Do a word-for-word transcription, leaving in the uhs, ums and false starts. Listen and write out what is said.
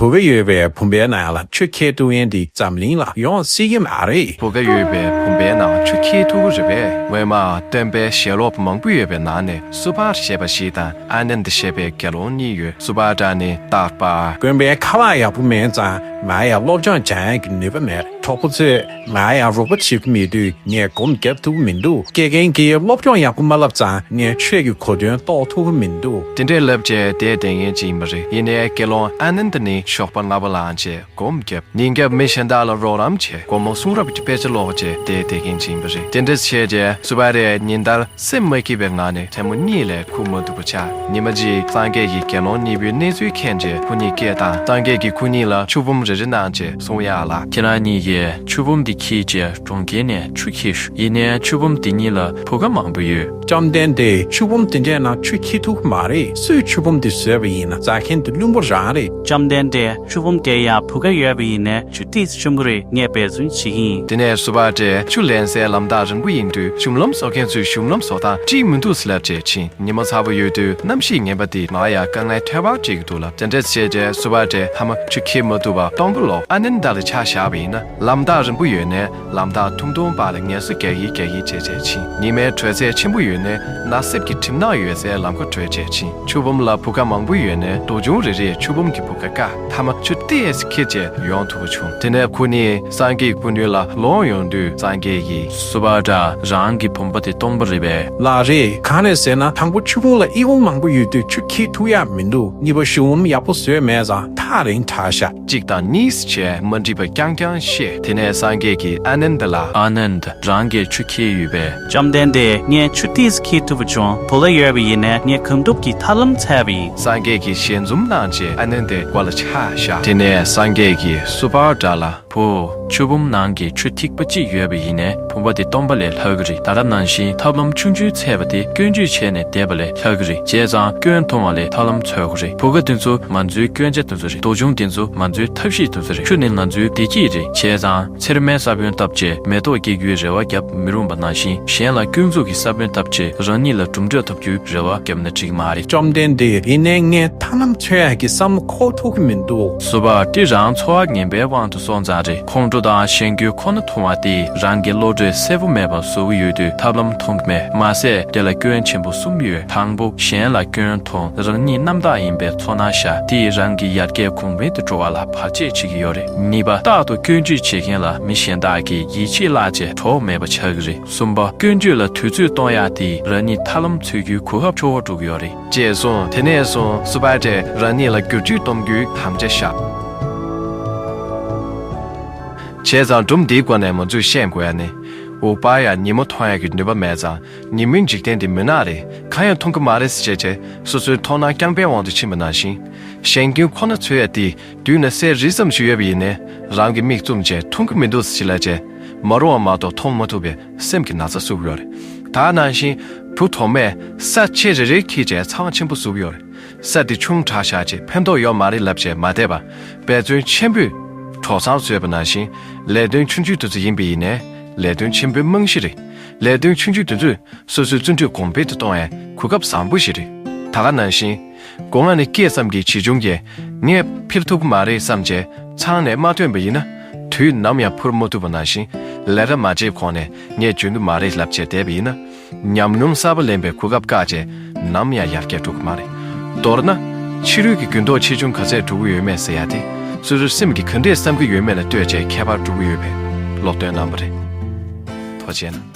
བུ་ག་ཡོད་པའི་བུམ་པའི་ནང་ལ་ཆུ་འཁྱེར་ཐུབ་མཁན་དེ་འཛམ་གླིང་ལ་ཡོང་སྲིད་ཀྱི་མ་རེད། བུ་ག་ཡོད་པའི་བུམ་པའི་ནང་ཆུ་འཁྱེར་ཐུབ་ཀྱི་རེད་པས། སྔོན་མ་སྟོན་པའི་ཞལ་སློབ་མང་པོ་ཡོད་པའི་ནང་ནས་སུ་པ་ཏྲ་ཞེས་པ་ཞིག་དང་ཨ་ནནྡ་ཞེས་པའི་དགེ་སློང་གཉིས་ཡོད། སུ་པ་ཏྲ་ནི་རྟག་པར། དགོན་པའི་ཁ་ལག་ཡག་པོ་མེད་ཙང་ང་ཡང་སློབ་སྦྱོང་སྦྱང་ཡག་གི་ནུས་པ་མེད། གྲོགས་པོ་ཚོས་ང་ཡང་རོགས་པ་བྱེད་ཀྱི་མེད་དུས་ངས་སྒོམ་རྒྱབ་ཐུབ་ཀྱི་མི་འདུག་དགེ་རྒན་གྱིས་སློབ་སྦྱོང་ཡག་པོ་མ་བསླབས་ཙང་ངས་ཆོས་ཀྱི་གོ་དོན་རྟོགས་ཐུབ་ཀྱི་མི་འདུག་དེ་འདྲའི་ལབ་བྱས་བསྡད་བསྡད་མཁན་ཅིག་ཡིན་པ་རེད། ཡིན་ནའི་དགེ་སློང་ཨ་ནནྡ་ནི་ཞོགས་པ་སྔ་པོ་ལངས་བྱས་སྒོམ་རྒྱབ། ཉིན་རྒྱབ་མི་གཞན་དག་ལ་རོགས་རམ་བྱས། དགོང་མོ་གསུང་རབ་ཀྱི་དཔེ་ཆ་ཀློག་བྱས་བསྡད་བསྡད་མཁན་ཅིག་ཡིན་པ་རེད། དེ་འདྲ་བྱས་རྗེས་སུ་པ་ཏྲས་ཉིན་ལྟར་སེམས་མ་སྐྱིད་པའི་ངང་ནས་ཐལ་མོ་གཉིད་ལས་ཁུག་མ་ཐུབ་པ་ཆགས། ཉི་མ་གཅིག་སངས་རྒྱས་ཀྱིས་དགེ་སློང་གཉིས་པོའི་གནས་ཚུལ་མཁྱེན་རྗེས་ཁོ་གཉིས་སྐད་བཏང་། སངས་རྒྱས་ཀྱིས་ཁོ་གཉིས་ལ་ཆུ་བུམ་རེ་རེ་གནང་རྗེས་གསུང་ཡག་ལ། ཁྱེད་རང་གཉིས་ཀྱིས་ཆུ་བུམ་འདི་འཁྱེར་རྗེས་གྲོང་ཁྱེར་ནས་ཆུ་འཁྱེར་ཤོག་ཡིན་ནའི་ཆུ་བུམ་འདི་གཉིས་ལ་བུ་ག་མང་པོ་ཡོད། བཅོམ་ལྡན་འདས། ཆུ་བུམ་འདི་འདྲའི་ནང་ཆུ་འཁྱེར་ཐུབ་ཀྱི་མ་རེད། སུས་ཆུ་བུམ་འདི་བཟོས་པ་ཡིན་ན་རྫ་མཁན་འདི་བླུན་པོ་རང་རེད། བཅོམ་ལྡན་འདས། ཆུ་བུམ་འདིར་ཡང་བུ་ག་ཡོད་པ་ཡིན་ནའི་ཆུ་ཏོག་ཙམ་ཆུང་གི་རེད། ངས་འབད་བརྩོན་བྱེད་ཀྱི་ཡིན། དེ་ནས་སུ་པ་ཏྲས་ཆུ་ལེན་སའི་ལམ་ཐག་རིང་པོ་ཡིན་དུས་ཞུམ་ལམ་བཟོ་མཁན་ཚོས་ཞུམ་ལམ་བཟོ་སྟངས་འགྲིག་མི་འདུག་ཟེར་ལབ་བྱས་ཕྱིན། ཉི་མ་ཚ་པོ་ཡོད་དུས་གནམ་གཤིས་ངན་པ་འདིས་ང་ཡང་དཀའ་ངལ་འཕྲད་པ་འགྲིག་གི་འདུག་ལབ། དེ་འདྲ་བྱས་རྗེས་སུ་པ་ཏྲས་མཐའ་མ་ཆུ་འཁྱེར་མ་ཐུབ་པར་སྟོང་པ་ལོག་ཨ་ནནྡ་ལ་ཆ་བཞག་པ་ཡིན་ན་ལམ་ཐག་རིང་པོ་ཡོད་ནའི་ལམ་ཐག་ཐུང་ཐུང་བར་ལ་ངལ་གསོ་རྒྱག་གིན་རྒྱག་གིན་བྱས་བྱས་ཕྱིན། ཉི་མའི་དྲོད་ཚད་ཆེན་པོ་ཡོད་ནའི་ན་སེབ་ཀྱི་གྲིབ་ནག་ཡོད་སའི་ལམ་ཁ་བགྲོད་བྱས་ཕྱིན། ཆུ་བུམ་ལ་བུ་ག་མང་པོ་ཡོད་ནའི་རྡོ་ཆུང་རེ་རེས་ཆུ་བུམ་གྱི་བུ་ག་བཀག་མཐའ་མ་ཆུ་ཏོག་ཙམ་འཁྱེར་བྱས་ཡོང་ཐུབ་པ་བྱུང་། དེ་ནས་ཁོ་གཉིས་སངས་རྒྱས་ཀྱི་སྐུ་མདུན་ལ་ལོག་ཡོང་དུས་སངས་རྒྱས་ཀྱིས། སུ་པ་ཏྲ། རང་གི་བུམ་པ་དེ་སྟོང་པ་རེད་པས། ལགས་རེད། གང་རེད་ཟེར་ན་དང་པོ་ཆུ་བུམ་ལ་ཨི་ཁུང་མང་པོ་ཡོད་དུས་ཆུ་འཁྱེར་ཐུབ་ཡག་མི་འདུག་གཉིས་པ་ཞུ་བུམ་ཡག་པོ་བཟོས་མེད་ཙང་ཐག་རིང་དྲགས་ཤག་གཅིག་དང་གཉིས་བྱས་མ་འགྲིག་པ་རྐྱང་རྐྱང་བཤད། དེ་ནས་སངས་རྒྱས་ཀྱིས་ཨ་ནནྡ་ལ། ཨ་ནནྡ། རང་གིས་ཆུ་འཁྱེར་ཡོད་པས། བཅོམ་ལྡན་འདས། ངས་ཆུ་ཏོག་ཙམ་འཁྱེར་ཐུབ་པ་བྱུང་། བུ་ག་ཡོད་པ་ཡིན་ནའི་ངས་གང་ཐུབ་ཀྱིས་ཐབས་ལམ་འཚོལ་བ་ཡིན། སངས་རྒྱས་ཀྱིས་ཞལ་འཛུམ་གནང་རྗེས་ཨ་ནནྡའི་མགོ་ལ་ཆ་བཞག་དེ་ནས་སངས་རྒྱས་ཀྱིས་སུ་པ་ཏྲ་ལ། བུ། ཆུ་བུམ་ནང་གི་ཆུ་ཐིགས་པ་གཅིག་ཡོད་པ་ཡིན་ནའི་བུམ་པ་དེ་སྟོང་པ་ལས་ལྷག་གི་རེད། ད་ག་ནང་བཞིན་ཐབས་ལམ་ཆུང་ཆུང་འཚོལ་བ་དེ་སྐྱོན་བརྗོད་བྱས་ནས་བསྡད་པ་ལས་ལྷག་གི་རེད། བྱས་ཙང་སྐྱོན་མཐོང་བ་ལས་ཐབས་ལམ་འཚོལ་དགོས་རེད། བུ་ག་དེ་ཚོ་ང་ཚོའི་སྐྱོན་ཆ་དེ་ཚོ་རེད། རྡོ་ཆུང་དེ་ཚོ་ང་ཚོའི་ཐབས་ཤེས་དེ་ཚོ་རེད། ཆུ་ནི་ང་ཚོའི་བདེ་སྐྱིད་རེད། བྱས་ཙང་ཚེར་མའི་ས་བོན་བཏབ་བྱས་མེ་ཏོག་སྐྱེ་རྒྱུའི་རེ་བ་བརྒྱབ་མི་རུང་བ་ནང་བཞིན་གཞན་ལ་སྐྱོན་འཛུགས་ཀྱི་ས་བོན་བཏབ་བྱས་རང་ཉིད་ལ་གྲུབ་འབྲས་ཐོབ་རྒྱུའི་རེ་བ་བརྒྱབ་ན་འགྲིག་མ་རེད། བཅོམ་ལྡན་འདས། ཡིན་ནའི་ངས་ཐབས་ལམ་འཚོལ་ཡག་གི་བསམ་བློ་འཁོར་ཐུབ་ཀྱི་མི་འདུག་སུ་པ་ཏྲས་རང་འཚོ་བ་ངན་པའི་དབང་དུ་སོང་ཙང་རེད། ཁོང་ཁྲོ་དང་གཞན་སྐྱོན་ཁོ་ན་མཐོང་བ་དེས་རང་གི་བློ་གྲོས་གསལ་པོ་མེད་པར་བཟོ་གི་ཡོད་དུས་ཐབས་ལམ་མཐོང་གི་མེད། མ་ཟད་དེ་ལ་སྐྱོན་ཆེན་པོ་གསུམ་ཡོད། དང་པོ། གཞན་ལ་སྐྱོན་མཐོང་། རང་ཉིད་རྣམ་དག་ཡིན་པའི་ཚོར་སྣང་ཤར། དེས་རང་གི་ཡར་རྒྱས་གོང་འཕེལ་དུ་འགྲོ་བ་ལ་བར་ཆད་བྱེད་ཀྱི་ཡོད་རེད། གཉིས་པ། རྟག་ཏུ་སྐྱོན་བརྗོད་བྱེད་མཁན་ལ་མི་གཞན་དག་གིས་ཡིད་ཆེས་བརླག་བྱས་གྲོགས་མེད་པ་ཆགས་ཀྱི་རེད། གསུམ་པ། སྐྱོན་བརྗོད་ལ་དུས་ཚོད་གཏོང་ཡག་དེས་རང་ཉིད་ཐབས་ལམ་འཚོལ་རྒྱུའི་གོ་སྐབས་འཕྲོ་བརླག་འགྲོ་གི་ཡོད་རེད། ཅེས་གསུངས། དེ་ནས་བཟུང་སུ་པ་ཏྲས་རང་ཉིད་ལ་བསྒྱུར་བཅོས་གཏོང་རྒྱུའི་དམ་བཅའ་བཞག་བྱས་ཙང་སྒྲུང་འདིའི་སྒོ་ནས་ང་ཚོས་ཤེས་དགོས་ཡ་ནི། འུག་པ་ཡང་ཉིན་མོ་མཐོང་ཡ་གི་ནུས་པ་མེད་ཙང་ཉིན་མོའི་འཇིག་རྟེན་འདི་མུན་ནག་རེད། གང་ཡང་མཐོང་གི་མ་རེད་ཟེར་བྱས་བྱས་སོ་སོའི་མཐོང་སྣང་རྐྱང་པའི་དབང་དུ་ཕྱིན་པ་ནང་བཞིན། གཞན་སྐྱོན་ཁོ་ན་འཚོལ་ཡ་དེ་མདུན་ན་གསལ་རི་ཙམ་ཞིག་ཡོད་པ་ཡིན་ནའི་རང་གི་མིག་བཙུམས་བྱས་མཐོང་གི་མི་འདུག་ཟེར་ལབ་བྱས་མ་རུང་བ་མ་གཏོགས་མཐོང་མ་ཐུབ་པའི་སེམས་ཀྱི་ན་ཚ་བཟོ་གི་ཡོད་རེད། ད་ནང་བཞིན་བུ་གྲོགས་མོས་ས་ཆེ་རེ་རེ་འཁྱེར་བྱས་ཚང་ཆེན་པོ་བཟོ་གི་ཡོད་རེད། ས་འདི་ཆུང་དྲགས་ཤག་ཅེས་ཕན་ཐོགས་ཡོད་མ་རེད་ལབ་བྱས་མ་བསྡད་པར་འབད་བརྩོན་ཆེན་པོས་གྲོགས་ཚང་བཟོས་པ་ནང་བཞིན་ལས་དོན་ཆུང་ཆུང་དེ་ཚོ་ཡིན་པ་ཡིན་ནའི་ལས་དོན་ཆེན་པོའི་རྨང་གཞི་རེད། ལས་དོན་ཆུང་ཆུང་དེ་ཚོས་སོ་སོའི་བརྩོན་འགྲུས་གོང་འཕེལ་དུ་གཏོང་བའི་གོ་སྐབས་བཟང་པོ་ཞིག་རེད། ད་ག་ནང་བཞིན། སྒོ་ང་ནས་སྐྱེས་ཙམ་གྱི་བྱིའུ་ཆུང་གིས་ངས་འཕུར་ཐུབ་ཀྱི་མ་རེད་བསམ་བྱས་ཚང་ནས་མ་ཐོན་པ་ཡིན་ན། དུས་ནམ་ཡང་འཕུར་མ་ཐུབ་པ་ནང་བཞིན་ལས་ཀ་མ་བྱས་གོང་ནས་ངས་འཇོན་གྱི་མ་རེད་ལབ་བྱས་བསྡད་པ་ཡིན་ན། ཉམས་མྱོང་གསར་པ་ལེན་པའི་གོ་སྐབས་བཀག་བྱས་ནམ་ཡང་ཡར་རྒྱས་འགྲོ་གི་མ་རེད། མདོར་ན། ཕྱི་རོལ་གྱི་འགྱུར་ལྡོག་ཆེ་ཆུང་ག་ཚད་འགྲོ་གི་ཡོད་མེད་ཟེར་ཡ་དེ་སོ་སོའི་སེམས་ཀྱིས་ག་འདྲས་བསམ་གྱི་ཡོད་མེད་ལ་ལྟོས་བྱས་ཁྱད་པར་འགྲོ་གི་ཡོད་པའི་སློབ་སྟོན་གནང་བ་རེད། ཐུགས་རྗེ་ཆེ།